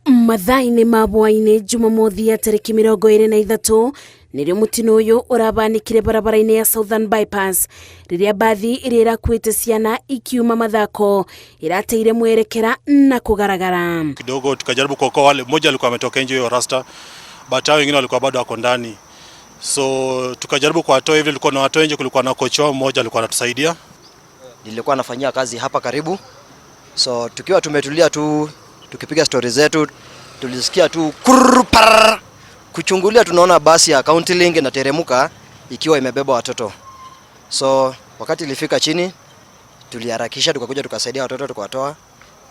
Mathaa-inĩ ma hwaĩ-inĩ Jumamothi ya tarĩki 23 nĩrĩo mũtino ũyũ ũrabanĩkire barabara-inĩ ya Southern Bypass rĩrĩa mbathi ĩrĩa ĩrakuĩte ciana ikiuma mathako ĩrateire mwerekera na kũgaragara. Kidogo tukajaribu kuokoa wale, mmoja alikuwa ametoka nje hiyo rasta, but hao wengine walikuwa bado wako ndani, so tukajaribu kuwatoa hivi, tulikuwa na watoa nje, kulikuwa na kocha wao mmoja alikuwa anatusaidia. Nilikuwa nafanyia kazi hapa karibu, so tukiwa tumetulia tu tukipiga stori zetu, tulisikia tu kurr, parr. Kuchungulia tunaona basi ya County Link inateremka ikiwa imebeba watoto. So wakati ilifika chini, tuliharakisha tukakuja tukasaidia watoto tukawatoa,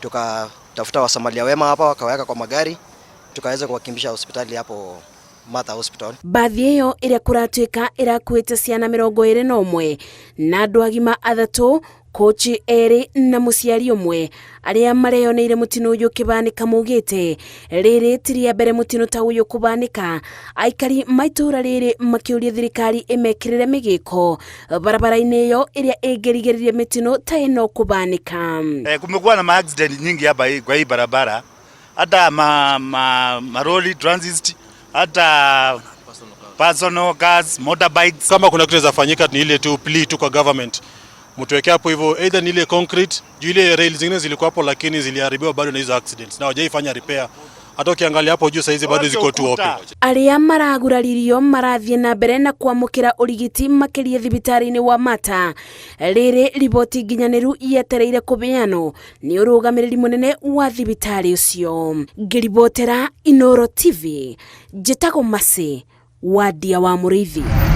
tukatafuta wasamaria wema hapa wakaweka kwa magari, tukaweza kuwakimbisha hospitali hapo Mater Hospital. Mbathi ĩyo ĩrĩa kũratuĩka ĩrakuĩte ciana 21 na andũ agima 3, kochi 2 na mũciari ũmwe. Arĩa mareyoneire mũtino ũyũ ũkĩbanĩka maugĩte rĩrĩ ti rĩa mbere mũtino ta ũyũ kũbanĩka. Aikari ma itũũra rĩrĩ makĩũria thirikari ĩmekĩrĩre mĩgĩko barabara-inĩ ĩyo ĩrĩa ĩngĩrigĩrĩria mĩtino ta ĩno kũbanĩka. Kumekuwa na maaccident nyingi hapa kwa hii barabara, hata ma, maroli transit, hata personal cars, motorbikes. Kama kuna kitu inaweza ni ile tu plea tu kwa government, mtuweke hapo hivyo, either ni ile concrete juu ile rail zingine zilikuwa hapo lakini ziliharibiwa bado na hizo accidents na hawajaifanya repair. Hata ukiangalia hapo juu saizi bado ziko tu open. Arĩa maraguraririo marathiĩ na mbere na kwamũkĩra ũrigiti makĩria thibitarĩ-inĩ wa Mater. Rĩrĩ riboti nginyanĩru yetereire kũheanwo nĩ ũrũgamĩrĩri mũnene wa thibitarĩ ũcio. Ngĩribotera Inooro TV, njĩtagwo Mercy Wandia wa Mũrĩithi.